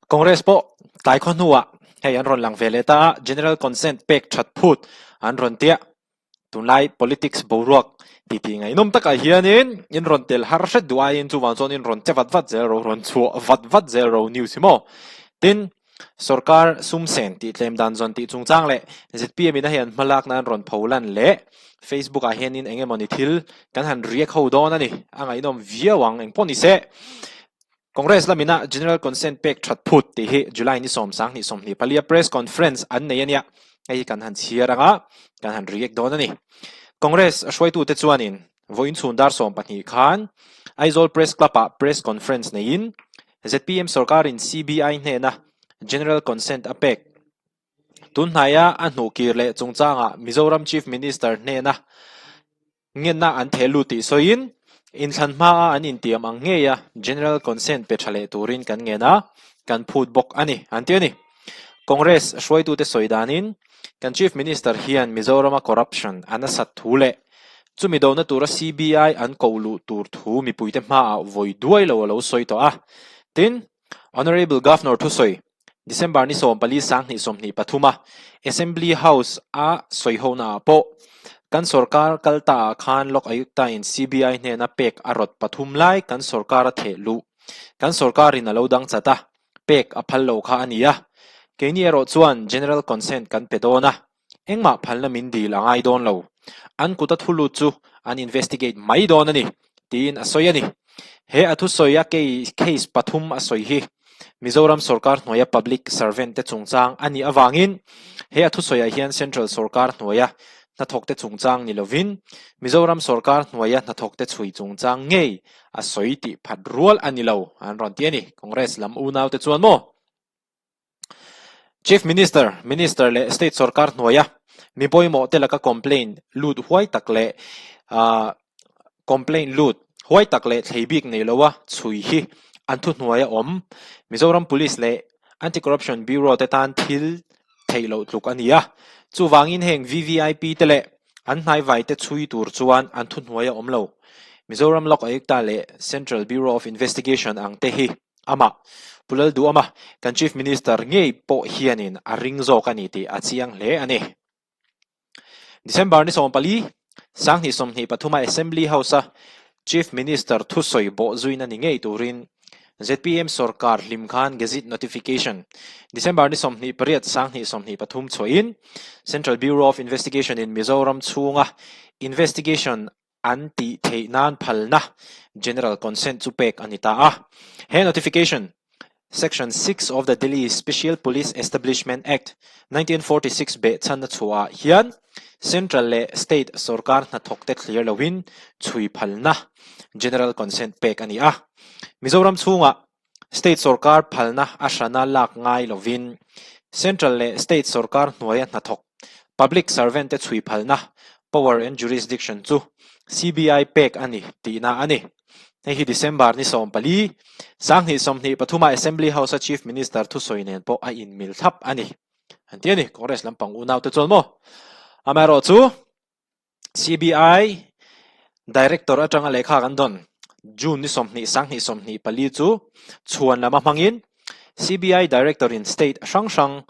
Congress pawh tlai khaw hnuah hei an rawn lang ve leh ta a, General Consent pek that phut an rawn tia. Tunlai politics boruak titi ngaihnawm takah hianin in rawn tel har hret duh aiin chuvang chuan in rawn che vat vat zel ro, rawn chhuah vat vat zel ro news hi maw. Tin, sorkar sum sen tih tlem dan zawn tih chungchang leh zpm in a hei an hmalakna an rawn pho lan leh Facebook ah hianin eng emawni thil kan han riak ho dawn a ni. A ngaihnawm viau ang engpawh ni se. Congress lamina General Consent pek that phut tih hi July ni 20 24 a press conference an nei a nia. Hei hi kan han chhiar anga kan han react dawn a ni. Congress hruaitute chuanin vawiin chhun dar 12 khan Aizawl Press Club-ah press conference neiin zpm sorkarin CBI hnena General Consent a pek tun hnaia a hnuhkir leh chungchangah Mizoram Chief Minister hnena Ngenna an theh lut tih sawiin, inthlan hmaa an intiam ang ngeia General Consent pe tha leh turin kan ngen a, kan phut bawk a ni, an ti a ni. Congress hruaitute sawi danin, kan Chief Minister hian Mizorama corruption a nasat thu leh chumi dona tura CBI an koh luh tur thu mipuite hmaah vawi duai lo a lo sawi tawh a. Tin, Honourable Governor thusawi, December ni 14 2023 a Assembly House a sawihona ah pawh kan sorkar kal ta ah khan Lok Ayukta in CBI hnena pek a rawt pathum lai kan sorkar a theh luh. Kan sorkar in a lo dang chat a, pek a phal lo kha a ni a. Keini erawh chuan General Consent kan pe dawn a, Engmah phalna min dil a ngai dawn lo. An kut a thu lut chu an investigate mai dawn a ni, tiin a sawi a ni. He a thusawi a case pathum a sawi hi Mizoram sorkar hnuaia public servant te chungchang a nih avangin he a thusawiah hian central sorkar hnuaia hnathawkte chungchang ni lovin Mizoram sorkar hnuaia hnathawkte chhui chungchang ngei a sawi tih phat rual a ni lo an rawn ti a ni. Congress lam unaute chuan maw? Chief Minister, Minister leh State sorkar hnuaia mi pawimawh te laka complaint lut huai tak leh ah complaint lut huai tak leh thlei bik nei loa chhui hi an thuhnuaia awm. Mizoram Police leh Anti-Corruption Bureau te tan thil theih loh tluk a ni a. Chuvangin heng VVIP te leh an hnaivai te chhui tur chuan an thuhnuaia awm lo. Mizoram Lok Ayukta leh Central Bureau of Investigation ang te hi Amah, Pu Lalduhama, kan Chief Minister ngei pawh hianin a ring zawk a ni tih a chiang hle a ni. December ni 14, 2023 a Assembly House-a Chief Minister thusawi bawh zuina ni ngei turin zpm sorkar hlim khan Gazette Notification December ni 28, 2023 chhuahin Central Bureau of Investigation-in Mizoram chhunga investigation an tih theih nan phalna, general consent, chu pek a ni ta a. He notification, Section 6 of the Delhi Special Police Establishment Act, 1946 beh chhanna chhuahah hian Central leh State sorkar hnathawkte thlir loin chhui phalna, general consent, pek a ni a. Mizoram chhungah State sorkar phalna a hrana lak ngai lovin Central leh State sorkar hnuaia hnathawk, public servant te chhui phalna, power and jurisdiction, chu CBI pek a ni tihna a ni. Hei hi December ni 14, 2023 a Assembly House-a Chief Minister thusawi nen pawh a inmil thlap a ni. An ti a ni, Congress lampang unaute chuan maw? Amaherawhchu, CBI Director atanga lehkha kan dawn June ni 20 2024 chu chhuan lama hmangin CBI Director in state hrang hrang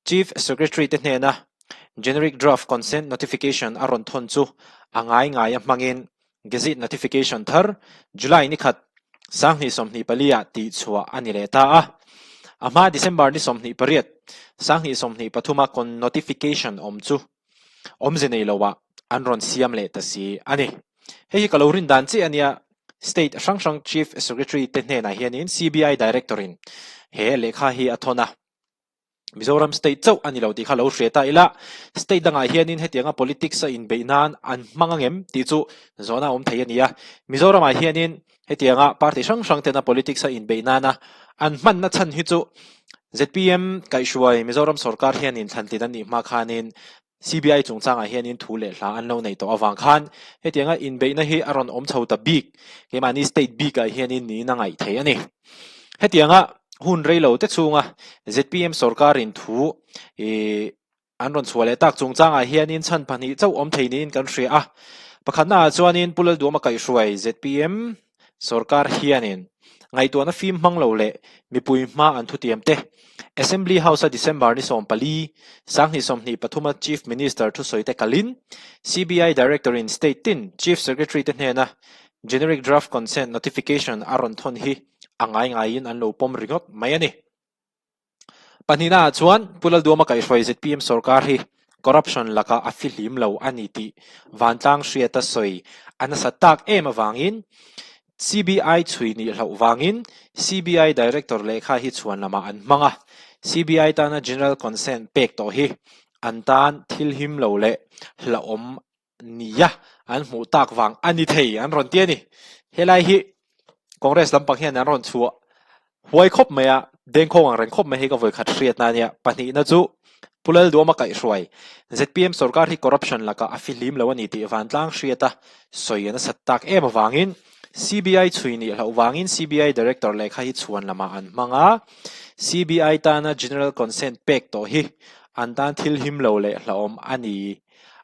Chief Secretary te hnena Generic Draft Consent Notification a rawn thawn chu a ngai ngaia hmangin Gazette Notification thar July ni khat 2024 ah tihchhuah a ni leh ta a. A hma December ni 28 2023 a Notification awm chu Awmze nei loah an rawn siam leh ta si a ni. Hei hi ka lo rin dan chiah a nia, State hrang hrang Chief Secretary te hnenah hianin CBI Director in he lehkha hi a thawn a. Mizoram State chauh a ni lo tih kha lo hria ta ila, State dangah hianin hetianga politics a inbeih nan an hmang angem tih chu zawhna awm thei a ni a. Mizoramah hianin Hetianga party hrang hrang tena politics a inbeih nana an hmanna chhan hi chu zpm kaihhruai Mizoram sorkar hianin thlantlin an nih hma khanin CBI chungchangah hianin thu leh hla an lo nei tawh avang khan hetianga inbeihna hi a rawn awm chho ta bik keimahni state bikah hianin niin a ngaih theih a ni. Hetianga hun reilo te chhunga zpm sorkarin thu ih An rawn chhuah leh tak chungchangah hianin chhan pahnih chauh awm thei niin kan hria a. Pakhatnaah chuanin Pu Lalduama kaihhruai zpm sorkar hianin Ngaihtuahna fim hmang lo leh mipui hma an thutiam te. Assembly House-a December ni 14, 2023 a Chief Minister thusawi te kalin CBI Director-in State tin Chief Secretary te hnena Generic Draft Consent Notification a rawn thawn hi a ngai ngaiin an lo pawm ringawt mai a ni. Pahnihnaah chuan Pu Lalduama kaihhruai zpm sorkar hi corruption lakah a fihlim lo a ni tih vantlang hriata sawi a nasa tak em avangin CBI chhui nih hlauh vangin CBI Director lehkha hi chhuan lamah an hmang a, CBI tana General Consent pek tawh hi an tan thil him lo leh hlauhawm nia an hmuh tak vang a ni thei an rawn ti a ni. Helai hi Congress lampang hian an rawn chhuah huai khawp mai a, dengkhawng ang reng khawp mai hi ka vawikhat hriatna a nia. Pahnihna chu Pu Lalduama kaihhruai zpm sorkar hi corruption lakah a fihlim lo a ni tih vantlang hriata sawi a nasat tak em avangin CBI chhui nih hlauh vangin CBI Director lehkha hi chhuan lamah an hmang a, CBI tana General Consent pek tawh hi an tan thil him lo leh hlauhawm a ni.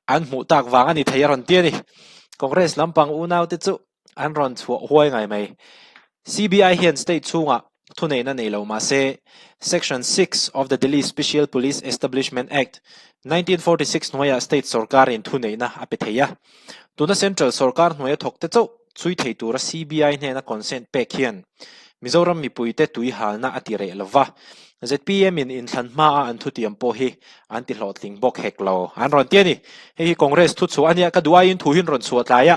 An hmuh tak vang a ni thei a rawn ti a ni. Congress lampang unaute chu an rawn chhuah huai ngai mai. CBI hian state chhungah thuneihna nei lo mah se, Section 6 of the Delhi Special Police Establishment Act, 1946 hnuaiah state sorkarin thuneihna a pe thei a. Tuna central sorkar hnuaia thawkte chauh chhui thei tura CBI hnena consent pek hian Mizoram mipuite tui halna a ti reh lo va, zpm in inthlan hmaa an thutiam pawh hi an ti hlawhtling bawk hek lo an rawn ti a ni. Hei hi Congress thu chhuah a nia, ka duh aiin thu hi an rawn chhuah tlai a,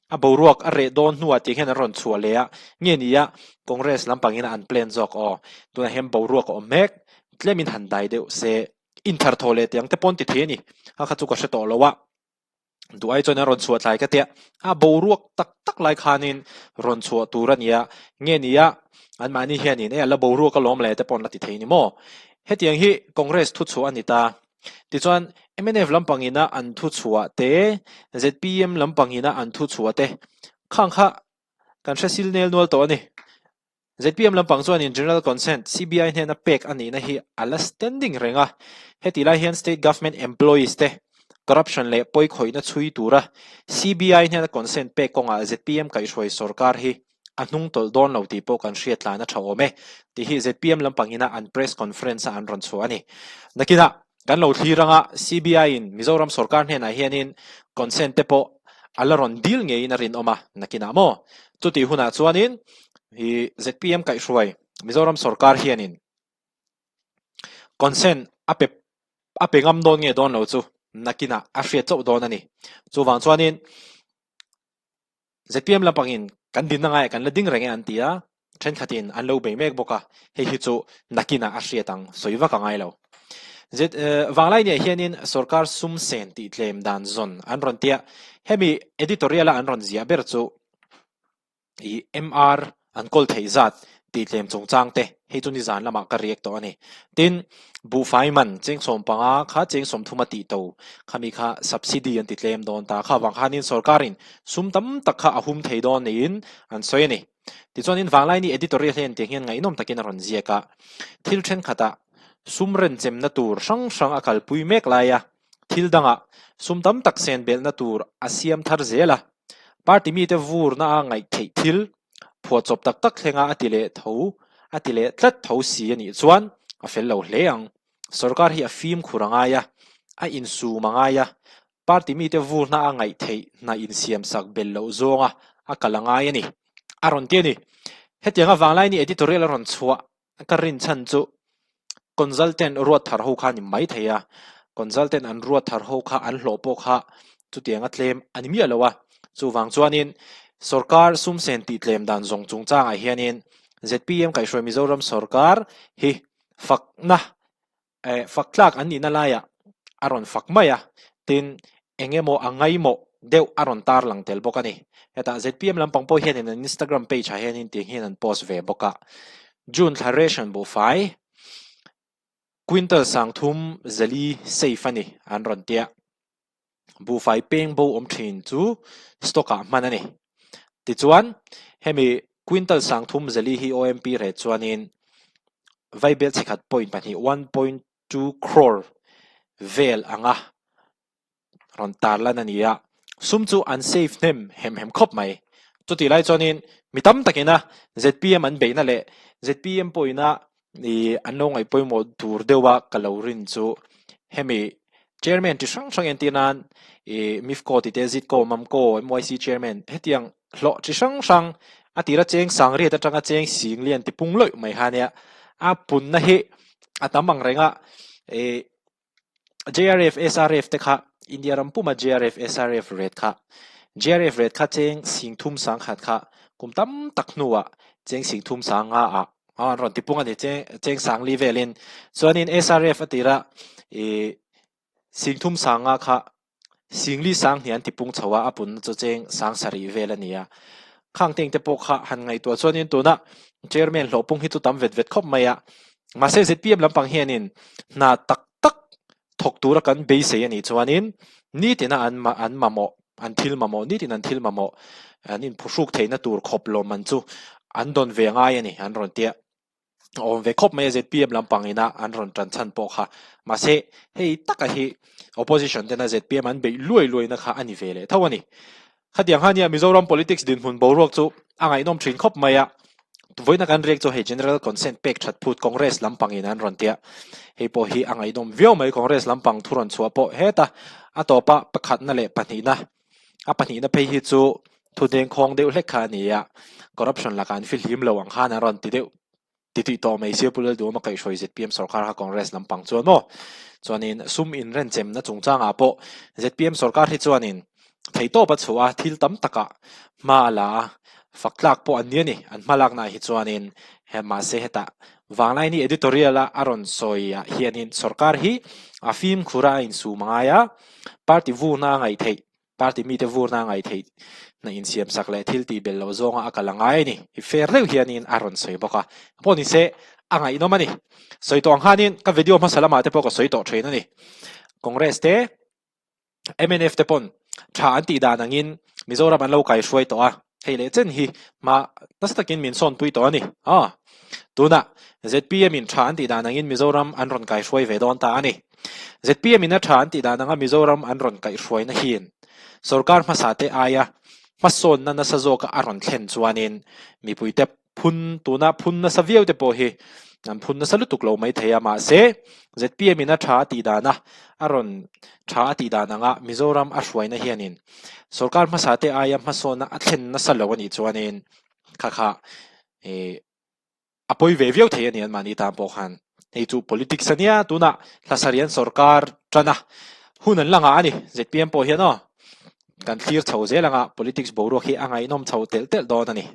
a boruak a reh dawn hnuah tih hian an rawn chhuah leh a, nge ni a Congress lampangin an plan zawk aw, tunah hian boruak a awm mek, tlemin han dai deuh se, intharh thaw leh tiang te pawh an ti thei a ni, a kha chu ka hre tawh lo a. Duh ai chuan an rawn chhuah tlai ka tia, a boruak tak tak lai khanin rawn chhuah tur a nia, nge nia anmahni hianin e a la boruak alawm le te pawh an la ti thei ni maw? Hetiang hi Congress thu chhuah a ni ta. Tichuan mnf lampangina an thu chhuah te, zpm lampangina an thu chhuah te khang kha kan hre sil nel nual tawh a ni. Zpm lampang chuanin General Consent CBI hnena pek a nihna hi a la standing reng a, hetih lai hian State Government Employees te corruption leh pawikhawihna chhui tura CBI hnena consent pek kawngah zpm kaihhruai sorkar hi a hnung tawlh dawn lo tih pawh kan hriat tlan a tha awm e tih hi zpm lampangina an press conference a an rawn chhuah a ni. Nakinah kan lo thlir anga CBI in Mizoram sorkar hnenah hianin consent te pawh a la rawn dil ngeiin a rinawm a, nakinah maw? Chutih hunah chuanin hi zpm kaihhruai Mizoram sorkar hianin consent a pe a pe ngam dawn nge dawn lo chu nakinah a hriat chauh dawn a ni. Chuvang chuanin zpm lampangin kan dinna ngaiah kan la ding reng e an ti a, thenkhatin an lo bei mek bawk a, hei hi chu nakinah a hriat ang sawi vak a ngai lo. Z Vanglai nia hianin sorkar sum sen tih tlem dan zawn an rawn tia, hemi editorial a an rawn ziah ber chu I MR an kawl theih zat tih tlem chungchang te hei chu nizan lamah ka react tawh a ni. Tin, buhfai man cheng 15 kha cheng 30 a tih to khami kha subsidy an ti tlem dawn ta. Kha vang khanin sorkarin sum tam tak kha a hum thei dawn niin an sawi a ni. Tichuanin Vanglaini editorial hian tiang hian ngaihnawm takin a rawn ziak a, thil thenkhatah sum renchemna tur hrang hrang a kalpui mek lai a, Thil dangah sum tam tak sen belhna tur a siam thar zel a, party mite vurna a ngaih theih thil phuahchawp tak tak thlenga a ti leh tho a ti leh tlat tho si a nih chuan a fel lo hle ang. Sorkar hi a fimkhur a ngai a, a insum a ngai a, party mite vurna a ngaih theih hna insiamsak belh loh zawnga a kal a ngai a ni, a rawn ti a ni. Hetiang avang laini editorial a rawn chhuah Ka rin chhan chu consultant ruat thar ho kha a ni mai thei a, consultant an ruat thar ho kha an hlawh pawh kha chutiang a tlem a ni miah lo a, chuvang chuanin sorkar sum sen tih tlem dan zawng chungchangah hianin zpm kaihhruai Mizoram sorkar hi fakna Eh, fak tlak an nihna laiah a rawn fak mai a, tin eng emaw a ngaimawh deuh a rawn tarlang tel bawk a ni. Hetah zpm lampang pawh hianin an Instagram page ah hianin tiang hian an post ve bawk a. June thla ration buhfai quintal 34 safe a ni an rawn tia. Buhfai peng bo awm thin chu stock ah hman a ni. Tichuan, hemi quintal 34 hi OMP rate chuanin vaibel chhekhat point pahnih, 1.2 crore, vel anga rawn tarlan a ni a. Sum chu an save hnem hem hem khawp mai. Chutih lai chuanin mi tam takina zpm an beihna leh zpm pawhina ih an lo ngaih pawimawh tur deuha ka lo rin chu hemi chairman chi hrang hrang entir nan ih mifco tih te zitco mamco myc chairman hetiang hlawh chi hrang hrang a tira cheng sang riat atanga cheng sing lian ti pung lawih mai kha ania a punna hi a tam ang reng a ih JRF SRF te kha India ram puma JRF SRF rate kha JRF rate kha cheng sing thum sang khat kha kum tam tak hnuah cheng sing thum sang nga ah an rawn tipung a ni cheng cheng sang li velin chuanin SRF a tira ih sing thum sang nga kha Singli sang hnih an tipung chho a, a punna chu cheng sang sarih vel a ni a. Khang teng te pawh kha han ngaihtuah chuanin tuna Chairman hlawhpung hi chu tam vet vet khawp mai a. Mahse zpm lampang hianin hna tak tak thawk tura kan beisei a nih chuanin nitina an an mamawh, an thil mamawh, nitin an thil mamawh an inphuhruk theihna tur khawp lawmman chu an dawn ve ngai a ni an rawn tia. awm ve khawp mai a zpm lampang ina an rawn tan chhan pawh kha mahse hei taka hi opposition tena zpm an beih luai luai na kha a ni ve leh tho a ni khatiang kha nia Mizoram politics dinhmun boruak chu a ngaihnawm thin khawp mai a vawiina kan riak chu hei general consent pek that phut Congress lampang in an rawn tia hei pawh hi a ngaihnawm viau mai Congress lampang thu rawn chhuah pawh heta a tawpa pakhatna leh pahnihna A pahnihna phei hi chu thu dengkhawng deuh hlek kha a ni a, corruption lakah an fihlim lo ang khan an rawn ti deuh ti tih tawh mai sia Pu Lalduhawma kaihhruai zpm sorkar kha Congress lampang chuan maw? Chuanin sum inrenchemna chungchangah pawh zpm sorkar hi chuanin theihtawp a chhuah a, thil tam takah hma a la a, fak tlak pawh an ni a ni an hmalaknaah hi chuanin he mahse hetah Vanglaini editorial a a rawn sawiah hianin sorkar hi a fimkhur a a insum a ngai a, Party vurna a ngaih theih, party mite vurna a ngaih theih na insiam sak leh thil tih belh loh zawnga a kal a ngai a ni. I fair deuh hianin a rawn sawi bawk a. Pawh ni se, a ngaihnawm a ni. Sawi tawh ang khanin ka video hmasa lamah te pawh ka sawi tawh thin a ni. Congress te, mnf te pawn tha an tih dan angin Mizoram an lo kaihruai tawh a, hei leh chen hi hma nasa takin min sawnpui tawh a ni. Aw, tunah zpm in tha an tih dan angin Mizoram an rawn kaihruai ve dawn ta a ni. Zpm in a tha an tih dan anga Mizoram an rawn kaihruaina hian sorkar hmasa te aia hmasawnna nasa zawka a rawn thlen chuanin mipuite Phun, tuna phun nasa viau te pawh hi an phun nasa lutuk lo mai thei a, mahse zpm in a tha a tih dan a, a rawn tha a tih dan anga Mizoram a hruaina hianin sorkar hmasa te aia hmasawnna a thlen nasa lo a nih chuanin kha kha ih a pawi ve viau thei a ni anmahni tan pawh khan. Hei chu politics a nia, tunah hlasarian sorkar tan a hun an la ngah a ni, zpm pawh hian aw kan thlir chho zel anga politics boruak hi a ngaihnawm chho telh telh dawn a ni.